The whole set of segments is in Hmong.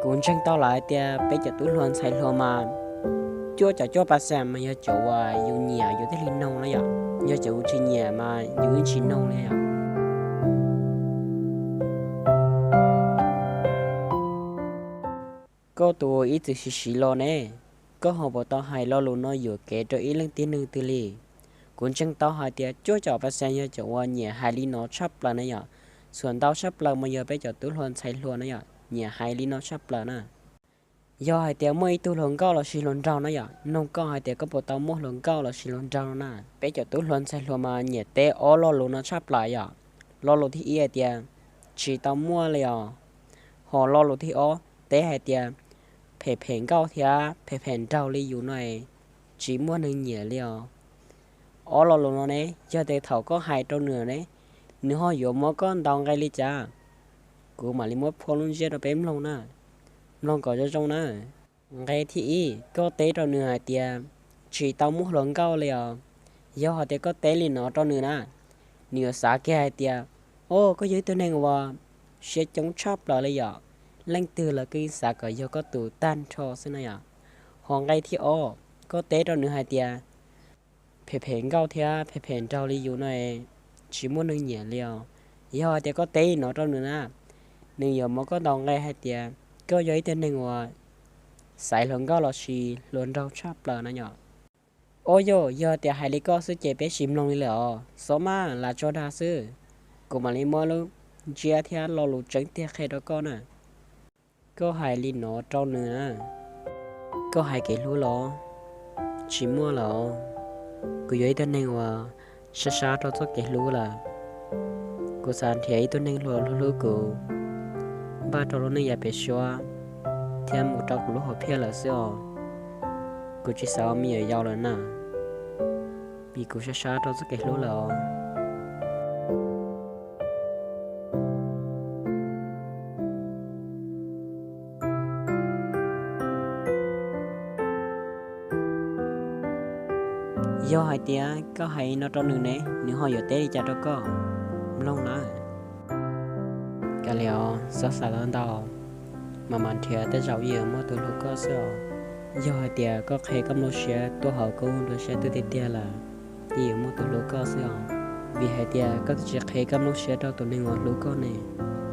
Kuv ntseeg tau lawm hais tias peb cov tub hluas ntxhais hluas mas cuaj caum cuaj pas xees mas yog cov uas yus nyiam yus thiaj li noog na yom. Yog cov yus tsis nyiam mas yus yeej tsis noog li yom. Koj tus ib txwm siv siv los ne, koj ho puas tau hais lo lus no yuam kev rau ib leej tib neeg twg li? Kuv ntseeg tau hais tias cuaj caum pas xees yog cov uas nyiam hais li no tshaj plaws na yom. Txhua ntau tshaj plaws mas yog peb cov tub hluas ntxhais hluas na yom, nyiam hais li no tshaj plaws na. Yog hais tias muaj ib tug hluas nkauj los sis hluas nraug na yom, noog koj hais tias koj puas tau muaj hluas nkauj los sis hluas nraug no na. Peb cov tub hluas ntxhais hluas mas nyiam teb ob lo lus no tshaj plaws yom. Lo lus thib ib hais tias tsis tau muaj li os. Ho lo lus thib ob teb hais tias phem phem nkauj thiab phem phem nraug li yus no es tsis muaj neeg nyiam li os. Ob lo lus no ne, yog tias thaum koj hais rau nws ne, nws ho yuav muab koj ntaus nqe li cas? Kuv mam li muab phua lub ntsiab rau peb mloog na. Mloog kom zoo zoo na. Nqe thib ib, koj teb rau nws hais tias tsis tau muaj hluas nkauj li os. Yog hais tias koj teb li no rau nws na, nws yuav xav kiag hais tias, o, koj yog ib tug neeg uas siab coob tshaj plaws li yom, leej twg los koj yeej xav kom yog koj tus tag nrho xwb na yom. Ho nqe thib ob, koj teb rau nws hais tias phem phem nkauj thiab phem phem nraug li yus no tsis muaj neeg nyiam li os. Yog hais tias koj teb li no rau nws na, nws yuav muab koj ntaus nqe hais tias koj yog ib tug neeg uas xaiv hluas nkauj los sis hluas nraug tshaj plaws na yom. O yog, yog tias hais li koj xwb ces peb tsis mloog li lawm os, xob maj, lam tso dag xwb. Kuv mam li muab lub ntsiab thiab lo lus tseeb tiag qhia rau koj na. Koj hais li no rau nws na, koj hais kev hlub los? Tsis muaj lawm. Kuv yog ib tug neeg uas sab sab rau txoj kev hlub lawm. Kuv xav nrhiav ib tug neeg hluas hlub hlub kuv, npaj rau lub neej yav pem suab thiab mus rau kuv lub hom phiaj lawm xwb os. Kuv tsis xav ua me nyuam yaus lawm na, vim kuv sab sab rau txoj kev hlub lawm os. Yog hais tias koj hais li no rau nws ne, nws ho yuav teb li cas rau koj? Mloog na. Kav liam, txhob xav ntau, mas mam nrhiav tej zaum yeej yuav muaj tus hlub koj xwb os. Yog hais tias koj qhia koj nplooj siab tuaj hauv koj lub nruab siab tiag tiag lawm, yeej yuav muaj tus hlub koj xwb os. Vim hais tias koj twb tsis qhia koj nplooj siab rau tus neeg uas hlub koj ne.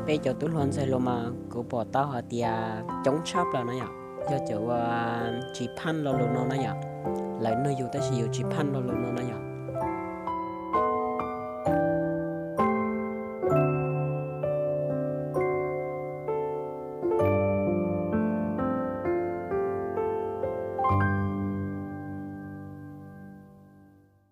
Peb cov tub hluas ntxhais hluas mas kuv pom tau hais tias coob tshaj plaws na yom, yog cov uas tsis phaj lo lus no na yom. Lawv nug yus tab sis yus tsis phaj lo lus no na yom.